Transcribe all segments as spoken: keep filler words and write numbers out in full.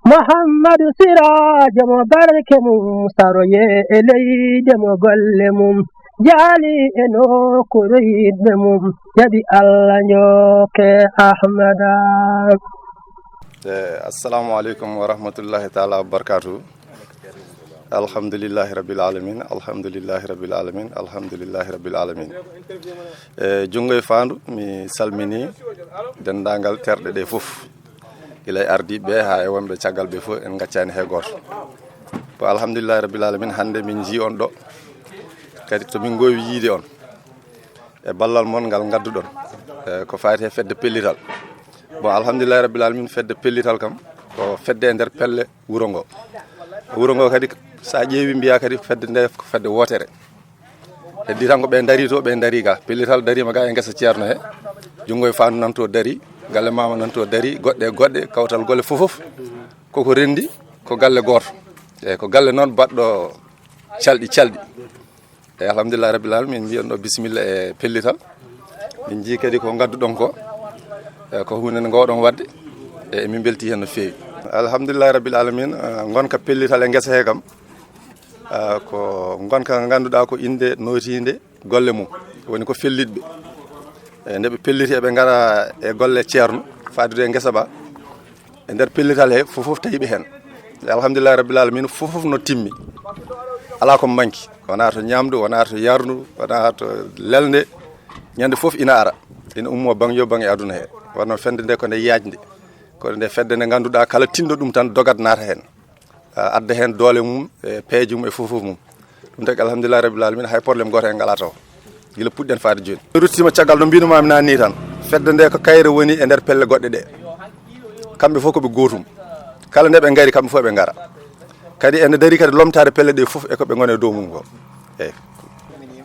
Muhammadu Siraajo mo barke mum saroye e leyde mo golle mum jaali e nokkuure yiɗɓe mum jaɓi Allah njokke Ahmada. Eh, assalamu aleykum wa rahmatullahi taala wa barakatuhu. Alhamdulillahi rabbil alamin, alhamdulillahi rabbil alamin, alhamdulillahi rabbil alamin. E junngo e faandu mi salmini denndaangal terɗe ɗe fof, gila e ardiiɓe ɓe haa e wonɓe caggal ɓe fof, en ngaccaani hay gooto. Ko alhamdulillahi rabbil alamin, hannde min njii on ɗo, kadi to min ngoowi yiide on e ballal mon ngal ngadduɗon. E ko faati e fedde pellital. Bon, alhamdulillahi rabbil alamin, fedde pellital kam ko fedde e nder pelle wuro ngo. Wuro ngo kadi, so a ƴeewi mbiya kadi fedde nde ko fedde wootere. Heddi tan ko ɓe dari to, ɓe dari ga. Pellital darima ga e ngesa ceerno he. Junngo e faandu nan to dari, galle maama nan to dari, goɗɗe e goɗɗe, kawtal golle fof fof. Koko rendi, ko galle gooto. Eyi, ko galle noon baɗɗo calɗi calɗi. Eyi, alhamdulillahi rabbil alamin, min mbiyan ɗo bisimilla e pellital. Min njii kadi ko ngadduɗon ko, e ko huunde nde ngooɗon waɗde. E min mbelti heen no feewi. Alhamdulillahi rabbil alamin, eh, ngonka pellital e ngesa he kam, eh, ko ngonka ngannduɗaa ko innde nootiinde golle mum. Woni ko fellitɓe. E nde ɓe pelliti eɓe ngara e golle ceerno, faadude e ngesa ba. E nder pellital he fof fof tawi ɓe heen. E alhamdulillahi rabbil alamin, fof fof no timmi. Alaa ko manki. Wonaa to ñaamdu, wonaa to yardu, wonaa to lelnde. Ñande fof ina ara. Ina ummo baŋ yo baŋ e aduna he. Wonno fedde nde ko nde yaajnde. Ko nde fedde nde ngannduɗaa kala tinɗo ɗum tan dogat naata heen. A, adda heen doole mum, e peeje mum, e fof fof mum. Ɗum tagi alhamdulillahi rabbil alamin, hay problème gooto en ngalaa taw. Gila puɗɗen faade jooni. Mi ruttiima caggal no mbiinoo maa mi naanni tan. Fedde nde ko kayre woni e nder pelle goɗɗe ɗe. Kamɓe fof ko ɓe gootum. Kala nde ɓe ngari, kamɓe fof ɓe ngara. Kadi ene dari kadi lomtaade pelle ɗe fof e ko ɓe ngoni e dow mum ko. Eyi.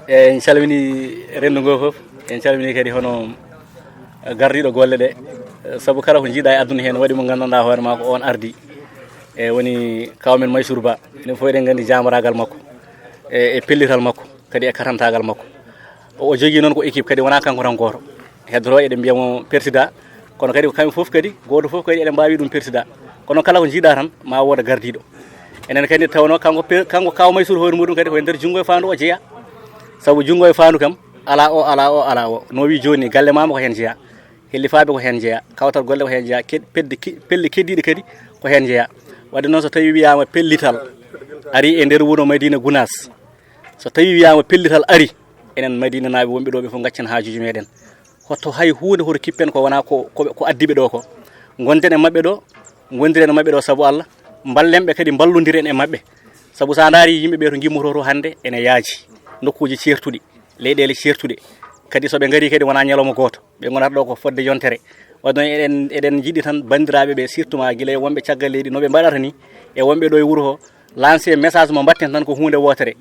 Eyi, en calmini renndo ngo fof. En calmini kadi hono gardiiɗo golle ɗe. Sabu kala ko njiiɗa e aduna heen waɗi mo nganndanɗaa hoore maa ko on ardi. E woni kaw men Mansour Ba. Enen fof eɗen nganndi jaambaraagal makko. E, e pellital makko, kadi e katantaagal makko. O, o jogii noon ko équipe kadi wonaa kanko tan gooto. Heddotoo eɗen mbiya mo pertida, kono kadi ko kamɓe fof kadi, gooto fof kadi eɗen mbaawi ɗum pertida. Kono kala ko njiiɗa tan, ma wooda gardiiɗo. Enen kadi tawnoo kanko pe-, kanko kaw Mansour hoore muɗum kadi ko e nder junngo e faandu o jeyaa. Sabu junngo e faandu kam, alaa o, alaa o, alaa o. No wii jooni, galle maama ko heen jeyaa. Hellifaaɓe ko heen njeyaa, kawtal golle ko heen njeyaa, ke-, pedde ke-, pelle keddiiɗe kadi ko heen njeyaa. Waɗde noon so tawii wiyaama pellital arii e nder wuro Madina Gunaas, so tawii wiyaama pellital arii, enen Madinanaaɓe wonɓe ɗo ɓe fof ngaccen haajuuji meeɗen. Hoto hay huunde hoto kippen ko wonaa ko, ko, ko addiɓe ɗo ko. Ngonden e maɓɓe ɗo, ngondiren e maɓɓe ɗo sabu Allah, mballen ɓe kadi mballondiren e maɓɓe. Sabu so a ndaarii yimɓe ɓe to ngimmoto to hannde ene yaaji, nokkuuji ceertuɗi, leyɗeele ceertuɗe. Kadi so ɓe ngarii kadi wonaa ñalawma gooto. Ɓe ngonata ɗo ko fodde yontere. Waɗde noon eɗen, eɗen njiɗi tan banndiraaɓe ɓe, surtout ma gila e wonɓe caggal leydi, no ɓe mbaɗata ni, e wonɓe ɗo e wuro to, lancer message mo mbaɗten tan ko huunde wootere.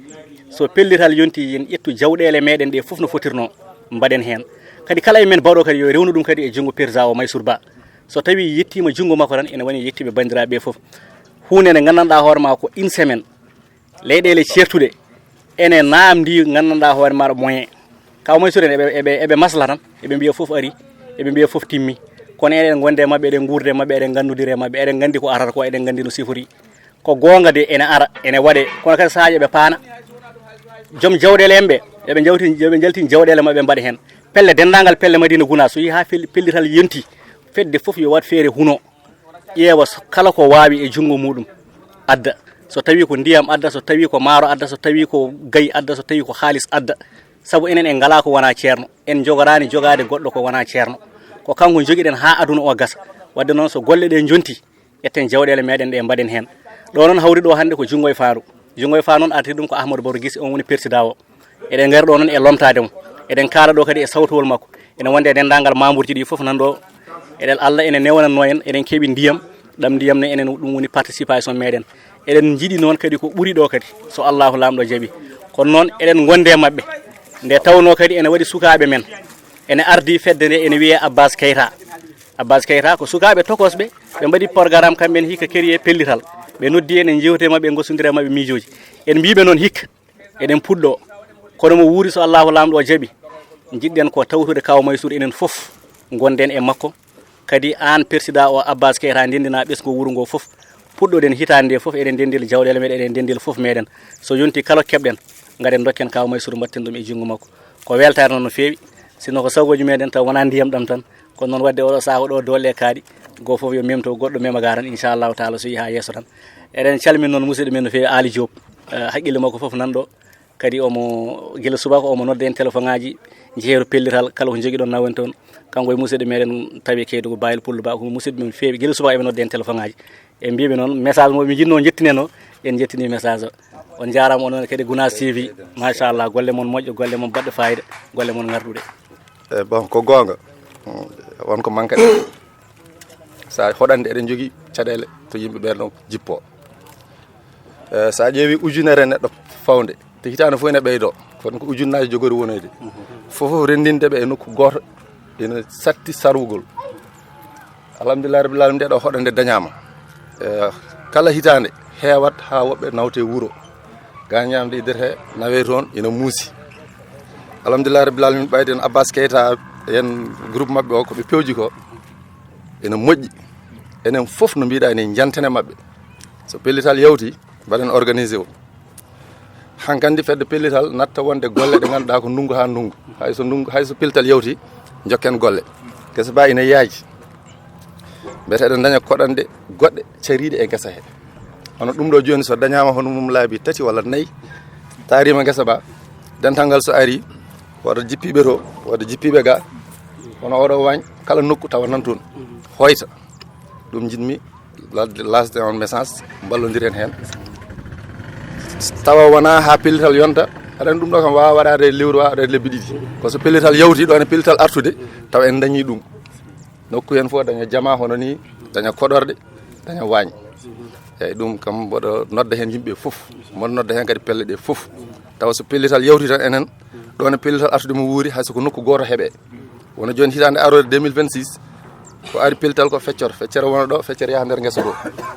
So pellital yontii, yen ƴettu jawɗeele meeɗen ɗe fof no fotirnoo, mbaɗen heen. Kadi kala e men baɗo kadi yo rewnu ɗum kadi e junngo Persa o Mansour Ba. So tawii yettiima junngo makko tan, ene woni yettiiɓe banndiraaɓe ɓe fof. Huunde nde nganndanɗaa hoore ma ko une semaine. Leyɗeele ceertuɗe ene naamndi nganndanɗaa hoore maaɗa moyen. Kaw Mansour en eɓe, eɓe, eɓe masla tan, eɓe mbiya fof ari, eɓe mbiya fof timmi. Kono eɗen ngonde e maɓɓe, eɗen nguurde e maɓɓe, eɗen nganndodiri e maɓɓe, eɗen nganndi ko arata ko, eɗen nganndi no sifori. Ko goonga de ene ara, ene waɗe, kono kadi sahaaji eɓe paana. Joom jawɗeele en ɓe, eɓe njawti, eɓe njaltini jawɗeele maɓɓe mbaɗa heen. Pelle denndaangal pelle Madina Gunaas, so yii haa fel-, pellital yonti, fedde fof yo waɗ feere huno. Ƴeewa so kala ko waawi e junngo muuɗum adda. So tawii ko ndiyam adda, so tawii ko maaro adda, so tawii ko gayi adda, so tawii ko haalis adda. Sabu enen en ngalaa ko wonaa ceerno. En njogoraani jogaade goɗɗo ko wonaa ceerno. Ko kanko njogiɗen haa aduna o gasa. Waɗde noon so golle ɗe njontii, ƴetten jawɗeele meeɗen ɗe mbaɗen heen. Ɗo noon hawri ɗo hannde ko junngo e faandu. Junngo e faandu noon arti ɗum ko Ahmadou Baro Guissé, on woni persidaa o. Eɗen ngari ɗo noon e lomtaade mo. Eɗen kaala ɗo kadi e sawtowol makko. Ene wonde e denndaangal maamburji ɗi fof nan ɗo. Eɗen Allah ene newanatnoo en, eɗen keɓi ndiyam. Ɗam ndiyam ne enen ɗum woni participation meeɗen. Eɗen njiɗi noon kadi ko ɓuri ɗo kadi, so Allahu Laamɗo jaɓi. Kono noon eɗen ngondi e maɓɓe. Nde tawnoo kadi ene waɗi sukaaɓe men. Ene ardii fedde nde ene wiyee Abbas Keyta. Abbas Keyta ko sukaaɓe tokosɓe, ɓe mbaɗi programme kamɓe ne hikka kadi e pellital. Ɓe noddi en, en njewti e maɓɓe, en ngosondiri e maɓɓe miijooji. En mbiiɓe noon hikka eɗen puɗɗoo. Kono mo wuuri so Allahu Laamɗo o jaɓi, njiɗɗen ko tawtude Kaw Mansour enen fof ngonden e makko. Kadi aan persidaa o Abbas Keyta ndenndinaa ɓesngu wuro ngo fof. Puɗɗoɗen hitaande nde fof, eɗen ndenndina jawɗeele meɗen, eɗen ndenndina fof meɗen. So yonti kala ko keɓɗen, ngaɗen ndokken Kaw Maysuru, mbatten ɗum e junngo makko. Ko weltaare noon no feewi, sinno ko sawgooji meɗen taw wonaa ndiyam ɗam tan. Kono noon waɗde oɗo sahaa ko ɗo doole kaaɗi, goo fof yo memto, goɗɗo mema ga tan, inchallahu taala, so yehi haa yeeso tan. Eɗen calmina noon musidɗo men no feewi, Aali Joob. Eh, haqqille makko fof nan ɗo. Kadi omo, gila subaka omo nodda en téléphone ngaji, jeeru pellital, kala ko jogiɗon nawen toon. Kanko e musidɗo meɗen tawi Kedougou, Bayel Pullo Ba, ko musidɓe men feewi. Gila subaka eɓe nodda en téléphone ngaji. En mbiɓe noon message mo ɓe jinno jettinen o, en jettini message o. On jarama, onon kadi Gunaas T V, machallah, golle mon moƴƴo, golle mon baɗɗe fayida, golle mon ngarɗuɗe. E bon, ko goonga. Won ko manque ɗen. Sa hoɗande eɗen jogii caɗeele to yimɓe ɓen ɗon jippoo. E, sa ƴeewi ujunere neɗɗo fawde, te hitaande fof ene ɓeydoo, kono ko ujunnaaji jogori wonoyde. Fof fof renndinde ɓe e nokku gooto, ina satti sarwugol. Alhamdulillahi rabbil alamin, nde ɗo hoɗande dañaama. E, kala hitaande heewat haa woɓɓe nawte wuro. Ga ñamde e nder he nawe toon ina muusi. Alhamdulillahi rabbil alamin, ɓayden Abbas Keita, en groupe maɓɓe o, ko ɓe pewji ko ina moƴƴi. Enen fof no mbiɗa ene jantene maɓɓe. So pellital yawti, mbaɗen organisé o. Hankandi fedde pellital natta wonde golle ɗe ngannduɗaa ko ndungu haa ndungu. Hay so ndungu, hay so pellital yawti, jokken golle. Gese ba ina yaaji. Mbete eɗen daña koɗanɗe goɗɗe cariiɗe e gese he. Hono ɗum ɗo jooni so dañaama hono mum laabi tati walla nayi, taarima gese ba, dental ngal so ari, wota jippiiɓe to, wota jippiiɓe ga, hono oɗo waañ, kala nokku tawa nan toon. Hoyta. Ɗum njiɗmi ladde, lasde on message, mballondiren heen. Tawa wonaa haa pellital yonta, aɗa anndi ɗum ɗo kam waawa waɗaade lewru, waawa waɗaade lebbi ɗiɗi. Ko so pellital yawti ɗo, ene pellital artude, tawa en dañii ɗum. Nokku heen fof daña jama hono ni, daña koɗorɗe, daña waañ. Eyyi, ɗum kam mboɗo nodda heen yimɓe fof, mboɗo nodda heen kadi pelle ɗe fof. Tawa so pellital yawti tan enen, ɗo ne pellital artude mo wuuri, hay so ko nokku gooto heɓe. Wona jooni hitaande aroore deux mille vingt-six, ko ari pellital ko feccor, feccere wona ɗo, feccere yaha nder ngesa ɗo.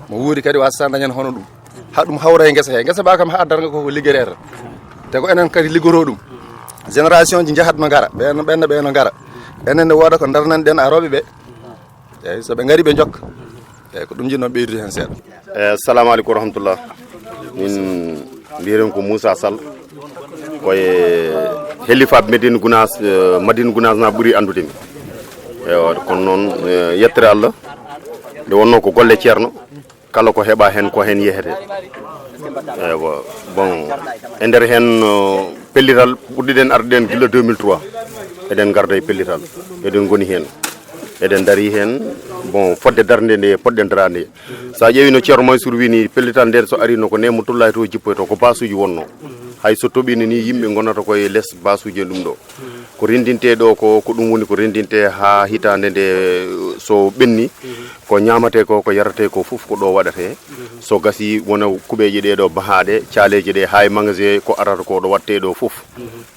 Mo wuuri kadi wasata dañan hono ɗum. Ha ɗum hawra e ngesa he. Ngesa ba kam ha darnga ko, ko liggereere. Te ko enen kadi liggoto ɗum. Génération ji njahat no ngara, ɓen, ɓen, ɓen no ngara. Enen ne wooda ko darnan ɗen arooɓe ɓe. Eyyi, so ɓe ngari ɓe jokka. Eyyi, ko ɗum jinno ɓeydude hen seeɗa. Eh, assalamu aleykum wa rahmatullah. Min mbiyeteemi ko Moussa Sall. Ko e helifaaɓe Medina Gounass, eh, Madina Gounass na ɓuri anndude mi. Eywa, kono noon, eh, yettere Allah, nde wonno ko golle Ceerno, kala ko heɓa heen, ko heen yehete. Eywa, bon, e nder heen, eh, pellital, ɓurɗiɗen arde ɗen gila deux mille trois. Eɗen ngarda e pellital, eɗen ngoni heen. Eɗen ndarii heen, bon, fodde darnde nde poɗɗen daraade. So a ƴeewi no Ceerno Mansour wii ni, pellital nden so arii no ko Neemutullaahi to jippoytoo, ko baasuuji wonnoo. Hay so toɓiino ni, yimɓe ngonata koye les baasuuji e ɗum ɗo. Ko renndintee ɗo ko, ko ɗum woni ko renndintee haa hitaande nde so ɓenni, ko ñaamatee ko, ko yaratee ko fof ko ɗo waɗatee. So gasii wona kuɓeeje ɗe ɗo mahaaɗe, caaleeje ɗe haa e magasin ko arata ko ɗo waɗtee ɗo fof.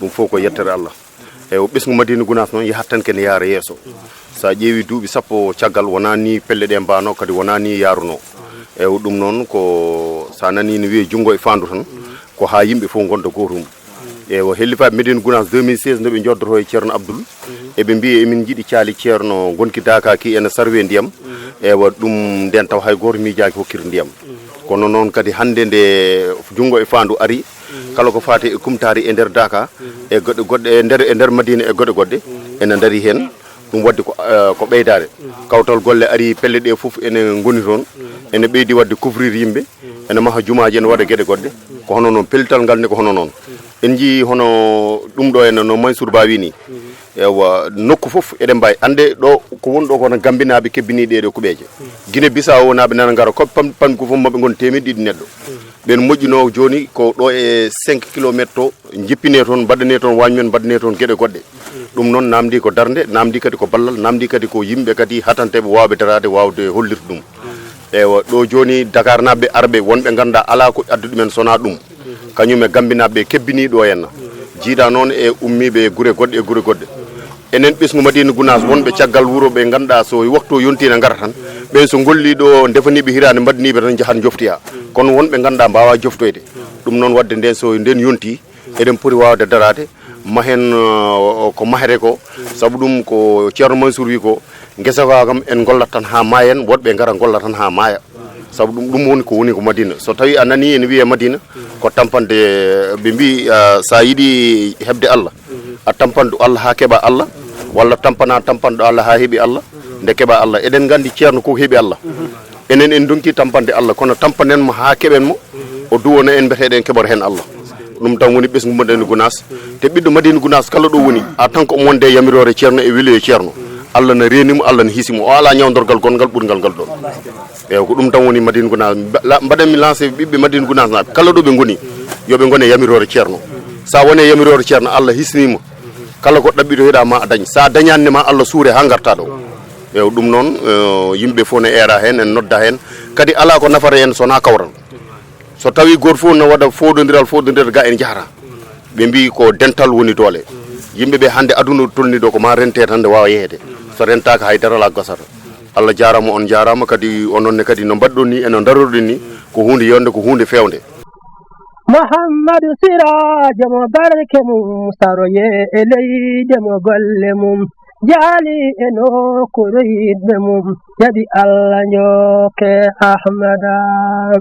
Ɗum fof ko yettere Allah. Eywa, ɓesngu Madina Gounass noon yahat tan kene yaara yeeso. So a ƴeewi duuɓi sappo caggal, wonaa ni pelle ɗe mbaano, kadi wonaa ni yaarunoo. Eywa, ɗum noon ko so a nanii no wiyee junngo e faandu tan, ko haa yimɓe fof ngonda gootum. Eywa, hellifaaɓe Madina Gounass deux mille seize nde ɓe njoddoto e Ceerno Abdoul, eɓe mbiya emin njiɗi caali Ceerno ngonki daakaaki ene sarwe ndiyam. Eywa, ɗum nden taw hay gooto miijaaki hokkiri ndiyam. Kono noon kadi hannde nde junngo e faandu ari, kala ko faati e kumtaari e nder Daaka, e goɗɗe goɗɗe e nder, e nder Madina e goɗɗe goɗɗe, ene ndarii heen. Ɗum waɗde ko, eh, ko ɓeydaare. Kawtal golle ari, pelle ɗe fof ene ngoni toon, ene ɓeydi waɗde couvrir yimɓe, ene maha jumaaji, ene waɗa geɗe goɗɗe. Ko hono noon, pellital ngal ne ko hono noon. En njii hono ɗum ɗo henna no Mansour Ba wii ni. Eywa, nokku fof eɗen mbaawi. Annde ɗo ko woni ɗo ko hono Gambinaaɓe kebbini ɗee ɗo kuɓeeje. Guinée Bissau wonaaɓe nana ngara, ko pam-, pamɗi ko fof maɓɓe ngon teemeɗɗe ɗiɗi neɗɗo. Ɓen moƴƴinoo jooni ko ɗo e cinq kilomètres to, njippinee toon, mbaɗanee toon waañ men, mbaɗanee toon geɗe goɗɗe. Ɗum noon naamndii ko darnde, naamndii kadi ko ballal, naamndii kadi ko yimɓe kadi hatanteeɓe waawɓe daraade, waawde hollirde ɗum. Eywa, ɗo jooni Dakar naaɓe arɓe, wonɓe ngannduɗaa alaa ko addi ɗumen so wonaa ɗum. Kañum e Gambinaaɓe kebbinii ɗo henna. Jiidaa noon e ummiiɓe gure goɗɗe e gure goɗɗe. Enen ɓesngu Madina Gounass wonɓe caggal wuro ɓe ngannduɗaa so waktu o yontii ne ngara tan. Ɓen so ngollii ɗo ndefaniiɓe hiraande mbaɗaniiɓe tan njahat njoftoya. Kono wonɓe ngannduɗaa mbaawaa joftoyde. Ɗum noon waɗde nden so nden yontii, eɗen poti waawde daraade, mahen, uh, ko mahete ko, sabu ɗum ko Ceerno Mansour wi ko, ngesa ka kam en ngollat tan haa maayen, woɗɓe ngara ngolla tan haa maaya. Sabu ɗum, ɗum woni ko woni ko Madina. So tawi a nani ene wiye Madina, ko tampande, ɓe mbi, ah, sa yiɗi heɓde Allah, a tampandu Allah ha keɓa Allah, walla tampana tampanɗo Allah ha heɓi Allah, nde keɓa Allah. Eɗen gandi ceerno ko heɓi Allah. Enen en donki tampande Allah, kono tampanen mo ha keɓen mo, o duwona en, mbeteɗen keɓor hen Allah. Ɗum tan woni ɓesngu Madina Gunaas. Te ɓiɗɗo Madina Gunaas kala ɗo woni, a tan ko omo wonde yamirore ceerno e weliyo ceerno. Allah na reeni mo, Allah na hisi mo. O ala ñawdorgal gonngal ɓurgal ngal ɗon. Eewa, ko ɗum tan woni Madina Gunaas. Mba-, la-, mbaɗanmi lancé ɓiɓɓe Madina Gunaas naaɓe. Kala ɗo ɓe ngoni, yo ɓe ngone yamirore ceerno. Sa wone yamirore ceerno, Allah hisnima. Kala ko ɗaɓɓitoyɗa ma a dañ. Sa dañanni ma Allah suure ha garta ɗo. Eewa, ɗum noon, eh, yimɓe fof ne eera hen, en nodda hen. Kadi ala ko nafata en sona kawral. So tawi goto fof no waɗa fowɗodiral, fowɗodiral ga en jahata. Ɓe mbi ko dental woni doole. Yimɓe ɓe hande aduna tolni ɗo ko ma rente tan nde wawa yeheede. So rentaka haydara la gasata. Allah jarama, on jarama kadi, onon ne kadi no mbaɗɗon ni, e no daroɗon ni, ko hunde yonde, ko hunde fewde. Muhammadu Sirajo mo barke mum, saroye e leyde mo golle mum, jaali e nokkuure yiɗɓe mum, jaɓi Allah njokke Ahmada.